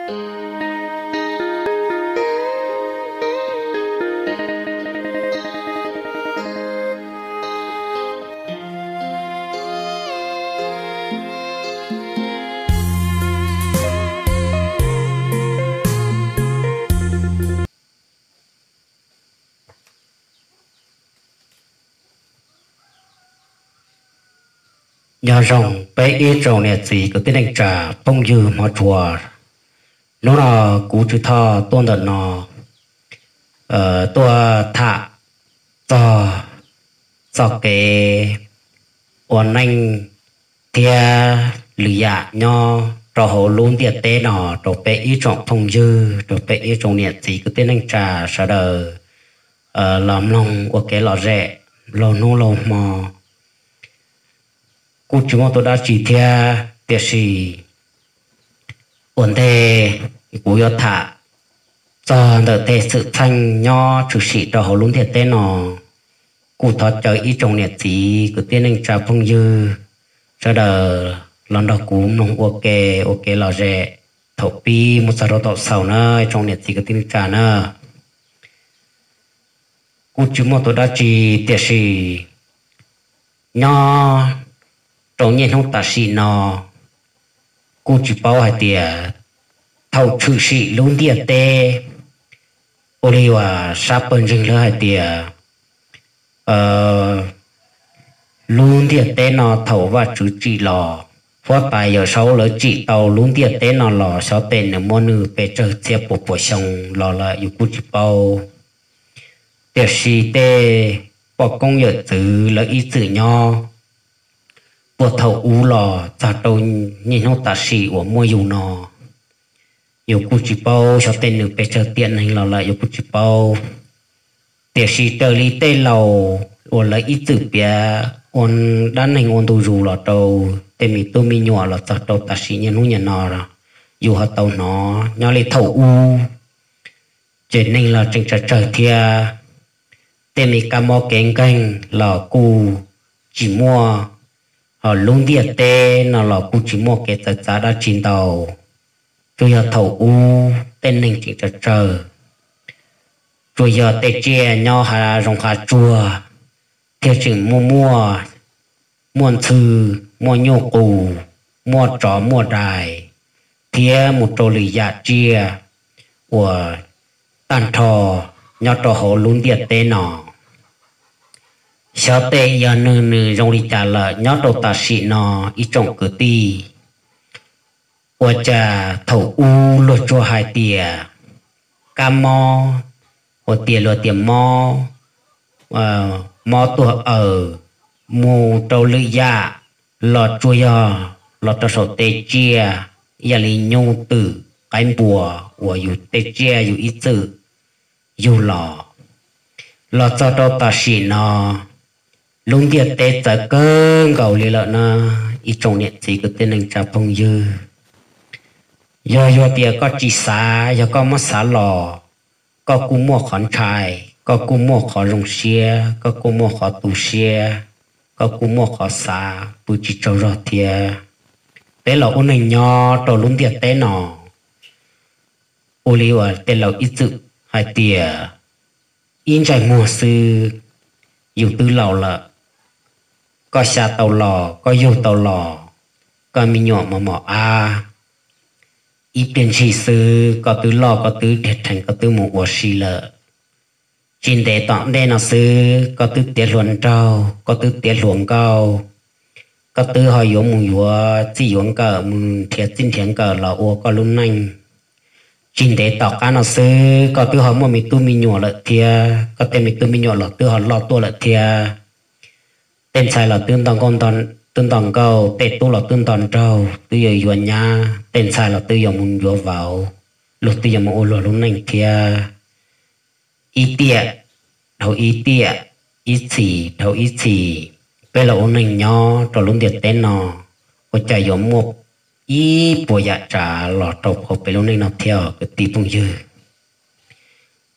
Nyob zoo peb ib tsoom niam txiv kwv tij neej tsa phooj ywg hmov tshua. Hnub no kuv Tswv Thoj tuaj ntawm no tuaj tham txog txoj kev ua neej thiab lwm yam nyob rau hauv lub ntiaj teb no rau peb ib tsoom phooj ywg, rau peb ib tsoom niam txiv kwv tij neej tsa sawv daws los mloog ua kev lom zem laug hnub laug hmo. Kuj tsis muaj tus dab tsi thiab, tiam sis ua ntej kuv yuav tham txog ntawm tej xwm txheej nyob tshwm sim rau hauv lub ntiaj teb no, kuj thov caw ib tsoom niam txiv kwv tij neej tsa phooj ywg sawv daws los nrog kuv mloog ua ke, ua kev lom zem thaum pib mus txog rau thaum xaus na, ib tsoom niam txiv kwv tij neej tsa na. Kuj tsis muaj tus dab tsi, tiam sis nyob rau niaj hnub tam sim no kuj tsis paub hais tias thaum tshwm sim lub ntiaj teb, ua li uas sab pawg ntseeg lawv hais tias lub ntiaj teb no thaum Vajtswv tsim los, huab tais Yawm Saub lawv tsim tau lub ntiaj teb no los xyov tej nws muaj nws pes tsawg txhiab puas puas xyoo los lawm yus kuj tsis paub. Tiam sis tej poj koob yawm txwv lawv ib txwm nyob puag thaum ub los txog rau niaj hnub tam sim uas muaj yus no, yus kuj tsis paub xyov tej nws pes tsawg tiam neeg los lawm yus kuj tsis paub. Tiam sis raws li tej laus uas lawv ib txwm piav ua dab neeg ua ntu zus los rau tej me tub me nyuam los txog rau tam sim niaj hnub niaj no, yus ho tau hnov nyob li thaum ub ces neeg los tseem tsawg tsawg thiab, tej me kab mob kev nkeeg los kuj tsis muaj, ho lub ntiaj teb no los kuj tsis muaj kev txawv txav dab tsi ntau. Tsuas yog thaum ub tej neeg tseem tsawg tsawg, tsuas yog tej tsiaj nyob hav zoov hav tsuag thiaj tseem muaj muaj, muaj ntxhw, muaj nyuj qus, muaj tsov muaj dais, thiab mus rau lwm yam tsiaj uas tag nrho nyob rau hauv lub ntiaj teb no. Xyov tej yog nws nws zoo li cas lawm nyob rau tam sim no, ib tsoom kwv tij. Ua cas thaum ub luag tsuas hais tias kab mob, ua tias luag tias mob, mob tuag aws, mus rau lwm yam, los tsuas yog los rau saum tej tsiaj, yam li nyuj twm qaib npua uas yus tej tsiaj yus ib txwm yug los. Los txog rau tam sim no, lub ntiaj teb txawv kawg nkaus li lawm na, ib tsoom niam txiv kwv tij neej tsa phooj ywg. Yog yog tias koj tsis xav, yog koj muab xav los, koj kuj muaj qhov ntshai, koj kuj muaj qhov zoo siab, koj kuj muaj qhov tu siab, koj kuj muaj qhov xav pw tsis tsaug zog thiab. Peb los ua neeg nyob rau lub ntiaj teb no, ua li uas tej laus ib txwm hais tias ib ntsais muag xwb yus twb laus lawm. Koj xya tau los, koj yug tau los, koj me nyuam mos mos ab, ib pliag ntshis xwb koj twb loj, koj twb dhia rhees, koj twb mus ua si lawm. Tsis ntev tom ntej no xwb koj twb tiav hluas nraug, koj twb tiav hluas nkauj, koj twb ho yuav mus yuav txij yuav nkawm, mus nrhiav txij nrhiav nkawm los ua koj lub neej. Tsis ntev tom qab no xwb koj twb ho muaj me tub me nyuam lawm thiab, koj tej me tub me nyuam los twb ho loj tuaj lawm thiab. Tej ntxhais los twb nto nkauj, twb nto nkauj, tej tub los twb nto nraug, twb yuav yuav nyab, tej ntxhais los twb yuav mus yuav vauv, luag twb yuav mus ua luag lub neej thiab. Ib tiam dhau ib tiam, ib txhis dhau ib txhis, peb los ua neej nyob rau lub ntiaj teb no, ua cas yuav muaj ib puas yam tsav los rau hauv peb lub neej no thiab kwv tij phooj ywg.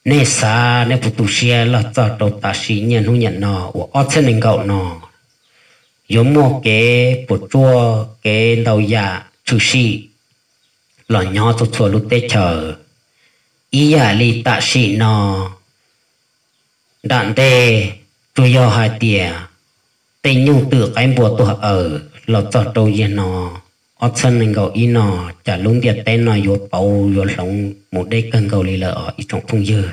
Nej xav nej puas tu siab los txog rau tam sim niaj hnub niam no uas ob txhiab nees nkaum no, yuav muaj kev puas tsuaj, kev ntau yam tshwm sim, los nyob txhua txhua lub teb chaws. Ib yam li tam sim no nram ntej, tsuas yog hais tias tej nyuj twm qaib npua tuag aws los txog rau yam no, ob txhiab nees nkaum ib no, cas lub ntiaj teb no yuav pauv yuav hloov mus deb kawg nkaus li lawm os ib tsoom phooj ywg.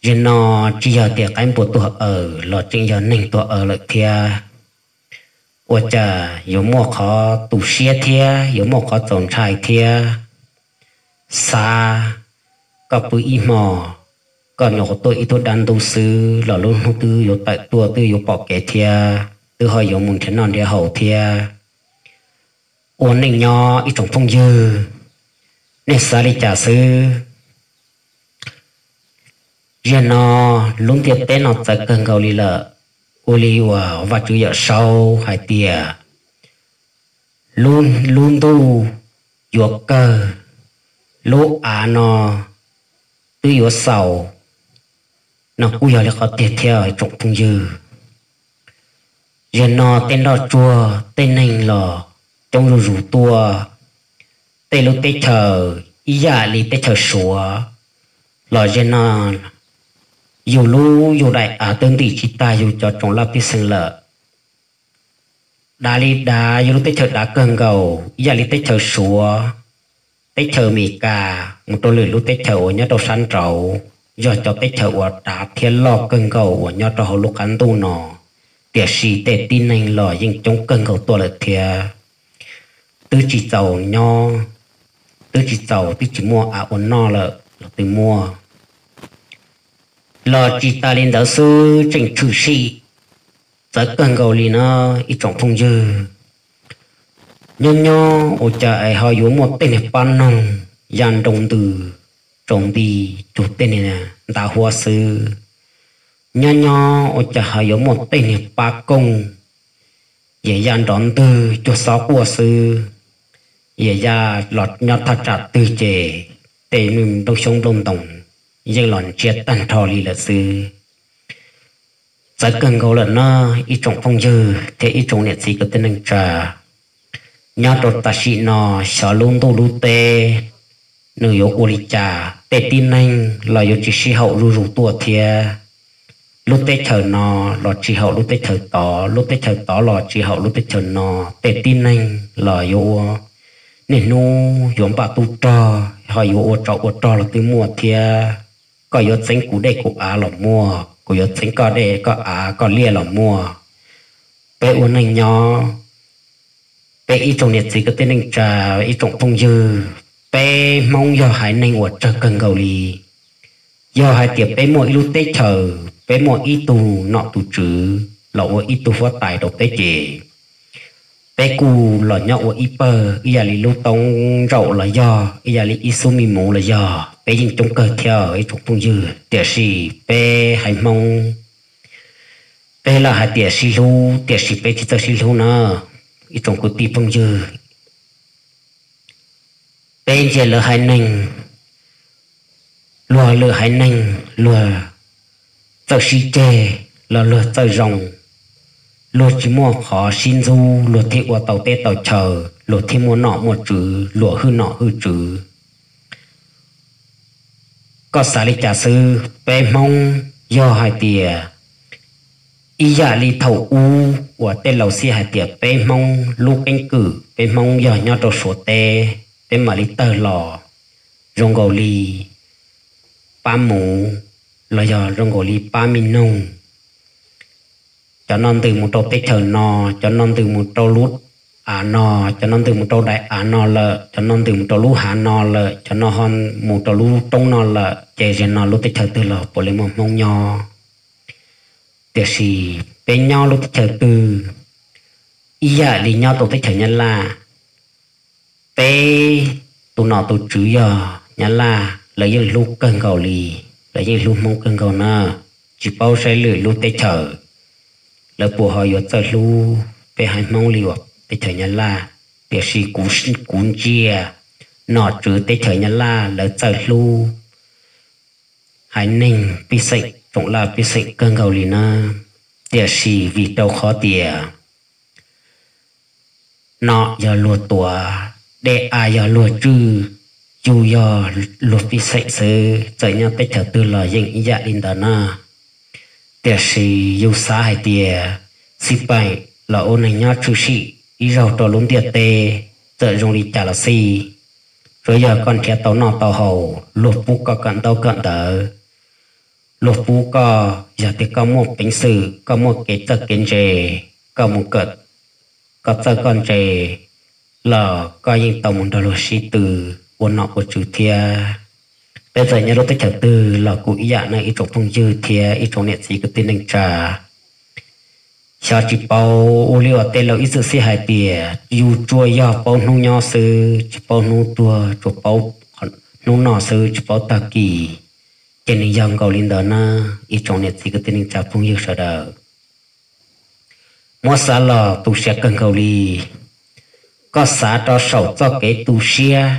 Yam no tsis yog tias qaib npua tuag aws los tseem yog neeg tuag aws lawm thiab. Ua cas yuav muaj qhov tu siab thiab yuav muaj qhov txaus ntshai thiab? Xav koj pw ib hmo, koj nyuam qhuav tuaj ib tug dab ntub xwb los lub hnub twb yuav tawm tuaj twb yuav pom kev thiab, twb ho yuav mus nrhiav noj nrhiav haus thiab. Ua neej nyob ib tsoom phooj ywg, nej xav li cas xwb? Yam no lub ntiaj teb no txawv kawg nkaus li lawm. Ua li uas Vajtswv Yawm Saub hais tias, lub ntuj yuav kawg, lub av no twb yuav xaus, no kuj yog li qhov tiag thiab tsoom phooj ywg. Yam no tej nroj tsuag tej neeg los coob zuj zus tuaj, tej lub teb chaws ib yam li teb chaws Suav los yam no yus lub yus daim av twb ntim tsis tag yus cov tsoom laj pej xeem lawm. Dav li dav, yus lub teb chaws dav kawg nkaus ib yam li teb chaws Suav, teb chaws Amelikas mus rau lwm lub teb chaws uas nyob rau sab nraud, yog cov teb chaws uas dav thiab loj kawg nkaus uas nyob rau hauv lub qab ntuj no. Tiam sis tej tib neeg los yeej coob kawg nkaus tuaj lawm thiab. Twb tsis txaus nyob, twb tsis txaus twb tsis muaj av ua noj lawm los twb muaj. Los tsis tas li ntawd xwb, tseem tshwm sim txawv kawg nkaus li na ib tsoom phooj ywg. Nyob nyob ua cas es ho yuav muaj tej niag pab noog ya nroo ntws tsaus nti cuag tej niag nta huab xwb. Nyob nyob ua cas ho yuav muaj tej niag pab kooj yam ya nrov ntwg cuag xob quaj xwb. Yam ya los nyob thaj tsam twg ces tej nplooj xyoob nplooj ntoos yeej los ntsiag tag nrho li lawm xwb. Txawv kawg nkaus lawm na ib tsoom phooj ywg thiab ib tsoom niam txiv kwv tij neej tsa. Nyob rau tam sim no, xyov lub ntuj lub teb nws yuav ua li cas, tej tib neeg los yuav tsis sib haum zuj zus tuaj thiab. Lub teb chaws no los tsis haum lub teb chaws tod, lub teb chaws tod los tsis haum lub teb chaws no, tej tib neeg los yuav ua, niaj hnub yuav npaj tub rog ho yuav ua tsov ua rog los twb muaj thiab. Koj yuav txeeb kuv dej kuv av los muaj, kuv yuav txeeb koj dej koj av koj liaj los muaj. Peb ua neej nyob, peb ib tsoom niam txiv kwv tij neej tsa, ib tsoom phooj ywg, peb Hmoob yog haiv neeg uas tsawg kawg nkaus li. Yog hais tias peb muaj ib lub teb chaws, peb muaj ib tug nom tus tswv los ua ib tug huab tais rau peb ces peb kuj los nyob ua ib pawg ib yam li lub toob ntsaum los yog ib yam li ib xub me muv los yog, peb yeej coob kawg thiab ib tsoom phooj ywg. Tiam sis peb haiv Hmoob, peb lam hais tias sib hlub tiam sis peb tsis txawj sib hlub na ib tsoom kwv tij phooj ywg. Peb ntsia lawv haiv neeg, luag lwm haiv neeg luag txawj sib ceg los luag txawj zoo, luag tsis muaj qhov sib ntxub luag thiaj ua tau teb tau chaw, luag thiaj muaj nom muaj tswv, luag hwj nom hwj tswv. Koj xav li cas xwb, peb Hmoob yog hais tias ib yam li thaum ub uas tej laus xiaj hais tias peb Hmoob lub keeb kwm, peb Hmoob yog nyob rau Suav teb, peb mam li tawg los zoo nkaus li pab muv los yog zoo nkaus li pab me noog. Cov no ntws mus rau teb chaws no, cov no ntws mus rau lub av no, cov no ntws mus rau daim av no lawm, cov no ntws mus rau lub hav no lawm, cov no ho mus rau lub roob no lawm, ces zaum no lub teb chaws twg los puav leej muaj Hmoob nyob. Tiam sis peb nyob lub teb chaws twg, ib yam li nyob rau teb chaws Nyab Laj, peb tus nom tus tswv yog Nyab Laj, lawv yeej hlub kawg nkaus li, lawv yeej hlub Hmoob kawg nkaus na. Tsis paub saib lwm lub teb chaws lawv puas ho yuav txawj hlub peb haiv Hmoob li uas teb chaws Nyab Laj, tiam sis kuv, kuv ntsia nom tswv teb chaws Nyab Laj lawv txawj hlub haiv neeg pej xeem tsoom laj pej xeem kawg nkaus li na. Tiam sis vim rau qhov tias nom yog luag tuav, dej av yog luag tswj, yus yog luag pib xeem xwb, txawm nyob teb chaws twg los yeej ib yam li ntawd na. Tiam sis yus xav hais tias xij peem los ua neeg nyob tshwm sim ib zaug rau lub ntiaj teb, txawm zoo li cas los xij, tsuav yog koj nrhiav tau noj tau haus, luag pub koj kawm ntaub kawm ntawv, luag pub koj, yog tias koj muaj peev xwm, koj muaj kev txawj kev ntse, koj mus kawm koj txawj koj ntse los koj yeej tau mus nrog luag sib tw ua nom ua tswv thiab. Peb txawm nyob lub teb chaws twg los kuj ib yam na ib tsoom phooj ywg thiab ib tsoom niam txiv kwv tij neej tsa. Xyov tsis paub ua li uas tej laus ib txwm xij hais tias yus tsuas yog paub hnub nyob xwb tsis paub hnub tuag, tsuas paub hnub noj xwb tsis paub tag kis, ces nws yog nkaus li ntawd na ib tsoom niam txiv kwv tij neej tsa phooj ywg sawv daws. Muab xav los tu siab kawg nkaus li. Koj xav rau saum txoj kev tu siab,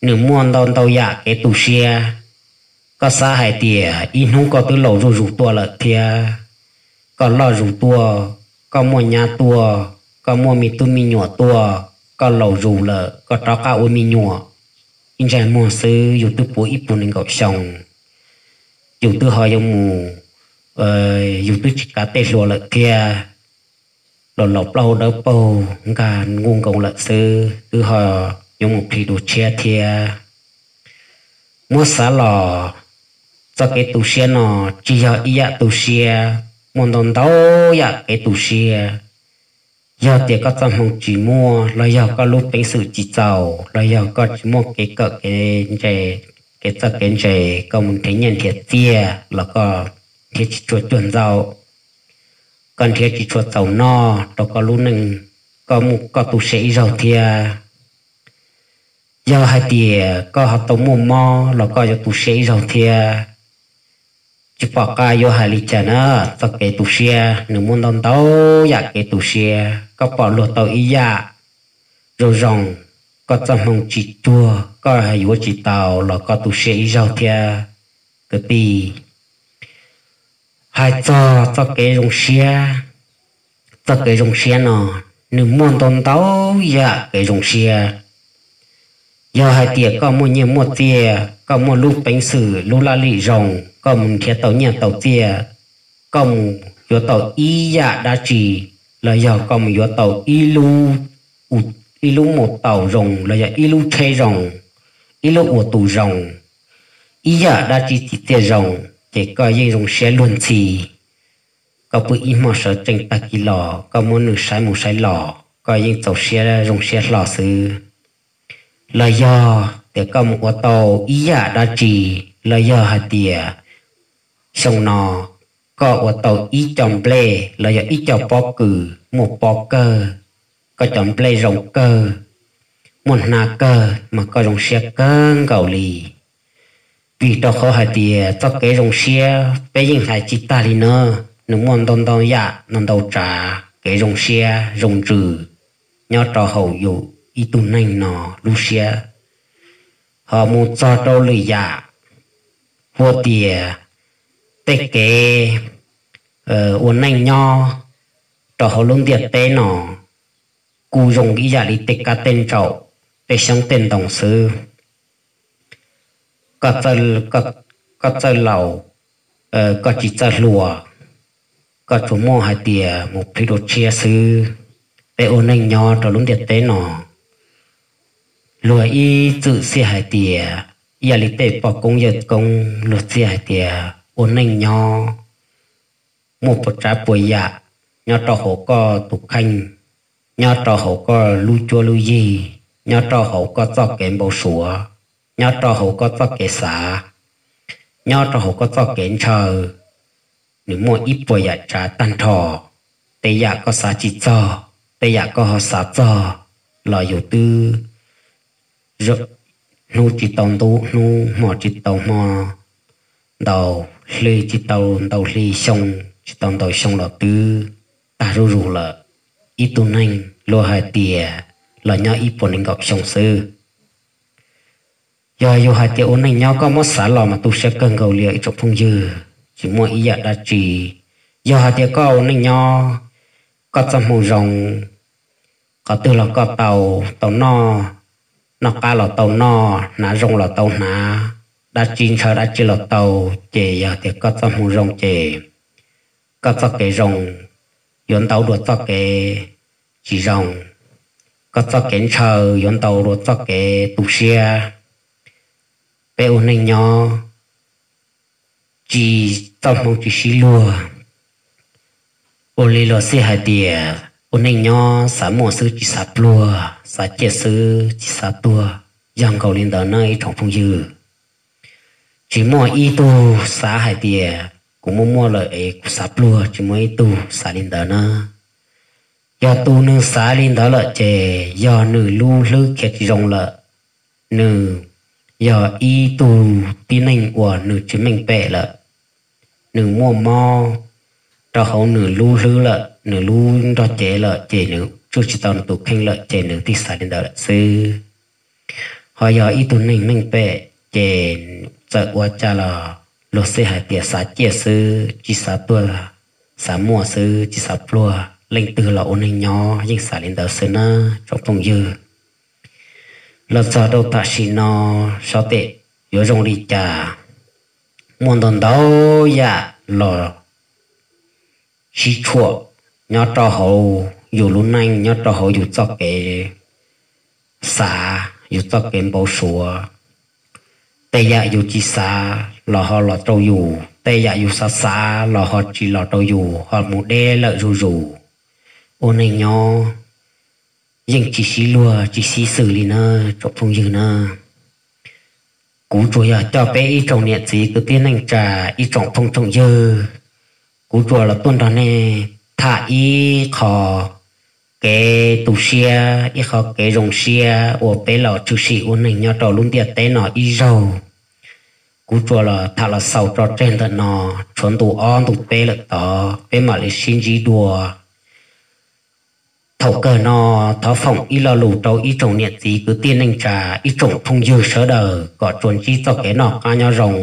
nws muaj ntau ntau yam kev tu siab. Koj xav hais tias ib hnub koj twb laus zuj zus tuaj lawm thiab, koj loj zus tuaj, koj muaj nyab tuaj, koj muaj me tub me nyuam tuaj, koj laus zus lawm koj rov qab ua me nyuam ib ntsais muag xwb yus twb puv ib puas nees nkaum xyoo, yus twb ho yuav mus, yus twb tsis kav tej hluas lawm thiab, los laus plaub hau dawb paug nkag nkuj nkoos lawm xwb twb ho yuav mus plhis dua tshiab thiab. Muab xav los, txoj kev tu siab no tsis yog ib yam tu siab, muaj ntau ntau yam kev tu siab. Yog tias koj txoj hmoo tsis muaj los yog koj lub peev xwm tsis txaus los yog koj tsis muaj kev kawm kev ntse, kev txawj kev ntse, koj mus nrhiav nyiaj nrhiav txiaj los koj nrhiav tsis tshua cuag ntxaug, koj nrhiav tsis tshua txaus noj rau koj lub neej, koj muaj koj tu siab ib zaug thiab. Yog hais tias koj ho tau muaj mob los koj yuav tu siab ib zaug thiab. Tsis pom qab yuav hais li cas na, txoj kev tu siab nws muaj ntau ntau yam kev tu siab. Koj pom luag tau ib yam zoo zoo, koj txoj hmoo tsis cuag, koj yuav tsis tau los koj tu siab ib zaug thiab kwv tij. Hais txog txoj kev zoo siab, txoj kev zoo siab no nws muaj ntau ntau yam kev zoo siab. Yog hais tias koj muaj nyiaj muaj txiaj, koj muaj lub peev xwm lub laj lim zoo, koj mus nrhiav tau nyiaj tau txiaj, koj mus yuav tau ib yam dab tsi, los yog koj mus yuav tau ib lub, ib lub mus taus zoo los yog ib lub tsheb zoo, ib lub ua tus zoo, ib yam dab tsi txiv txiaj zoo, ces koj yeej zoo siab luag ntxhi. Koj pw ib hmo sawv tsees tag kis los koj muab nws saib mus saib los koj yeej txaus siab zoo siab hlo xwb. Los yog tias koj mus ua tau ib yam dab tsi, los yog hais tias xyoo no koj ua tau ib co nplej los yog ib co pob kws muaj pob kawg, koj cov nplej zoo kawg, muaj hnab kawg mas koj zoo siab kawg nkaus li. Vim rau qhov hais tias txoj kev zoo siab peb yeej hais tsis tag li na, nws muaj ntau ntau yam ntau ntau tsav kev zoo siab zoo ntsws nyob rau hauv yus ib tug neeg no lub siab. Ho mus txog rau lwm yam, hu tias tej kev ua neej nyob rau hauv lub ntiaj teb no kuj zoo ib yam li tej kab tej ntsaum, tej xyoob tej ntoo xwb. Koj txawj laus, koj tsis txawj hluas, koj tsuas muaj hais tias mus plhis dua tshiab xwb. Peb ua neej nyob rau lub ntiaj teb no, luag ib txwm txiaj hais tias, ib yam li tej poj koob yawg koob luag txiaj hais tias ua neej nyob muaj puas tsav puas yam nyob rau hauv koj tus kheej, nyob rau hauv koj lub cuab lub yig, nyob rau hauv koj txoj kev npau suav, nyob rau hauv koj txoj kev xav, nyob rau hauv koj txoj kev ntshaw. Nws muaj ib puas yam tsav tag nrho. Tej yam koj xav tsis txog, tej yam koj ho xav txog los yus twb hnub tsis tau hnub, hmo tsis tau hmo, ntau hli tsis tau ntau hli, xyoo tsis tau ntau xyoo los twb tag zuj zus lawm. Ib tug neeg luag hais tias los nyob ib puas nees nkaum xyoo xwb. Yog yus hais tias ua neej nyob koj muab xav los mas tu siab kawg nkaus li ib tsoom phooj ywg, tsis muaj ib yam dab tsi. Yog hais tias koj ua neej nyob, koj txoj hmoo zoo, qhov twg los koj tau, tau noj, noj qab los tau noj, hnav zoo los tau hnav, dab tsi ntshaw dab tsi los tau, ces yog tias koj txoj hmoo zoo ces koj txoj kev zoo yuav ntau dua txoj kev tsis zoo, koj txoj kev ntshaw yuav ntau dua txoj kev tu siab. Peb ua neej nyob tsis, txoj hmoo tsis sib luag. Ua li luag xij hais tias ua neej nyob xav muaj xwb tsis xav pluag, xav ciaj xwb tsis xav tuag, yog nkaus li ntawd na ib tsoom phooj ywg. Tsis muaj ib tug xav hais tias kuv muaj muaj lawm es kuv xav pluag, tsis muaj ib tug xav li ntawd na. Yog tus nws xav li ntawd lawm ces yog nws lub hlwb khiav tsis zoo lawm, nws yog ib tug tib neeg uas nws tsis meej pem lawm, nws muaj mob rau hauv nws lub hlwb lawm, nws lub nrog cev lawm ces nws tswj tsis tau nws tus kheej lawm ces nws thiaj xav li ntawd lawm xwb. Ho yog ib tug neeg meej pem ces txawm ua cas los luag xij hais tias xav ciaj xwb tsis xav tuag, xav muaj xwb tsis xav pluag, leej twg los ua neej nyob yeej xav li ntawd xwb na tsoom phooj ywg. Los txog rau tam sim no, xyov tes yuav zoo li cas, muaj ntau ntau yam los sib tshuam nyob rau hauv yus lub neej, nyob rau hauv yus txoj kev xav, yus txoj kev npau suav. Tej yam yus tsis xav los ho los rau yus, tej yam yus xav xav los ho tsis los rau yus, ho mus deb lawm zuj zus. Ua neej nyob yeej tsis sib luag tsis sib xws li na tsoom phooj ywg na. Kuv tsuas yog coj peb ib tsoom niam txiv kwv tij neej tsa, ib tsoom phooj tsoom ywg, kuv tsuas los tuaj nrog nej tham ib qho kev tu siab, ib qho kev zoo siab uas peb los tshwm sim ua neeg nyob rau lub ntiaj teb no ib zaug. Kuv tsuas los tham los xaus tso tseg ntawm no, tshuav ntu ob ntu peb lawm tod peb mam li sib ntsib dua. Thaum kawg no, thov foom ib lo lus rau ib tsoom niam txiv kwv tij neej tsa, ib tsoom phooj ywg sawv daws kom tsuas ntsib txoj kev noj qab nyob zoo,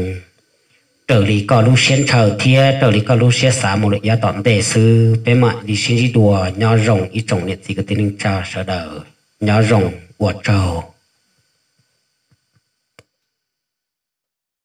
raws li koj lub siab ntshaw thiab raws li koj lub siab xav mus lawm yav tom ntej xwb. Peb mam li sib ntsib dua, nyob zoo ib tsoom niam txiv kwv tij neej tsa sawv daws, nyob zoo, ua tsaug.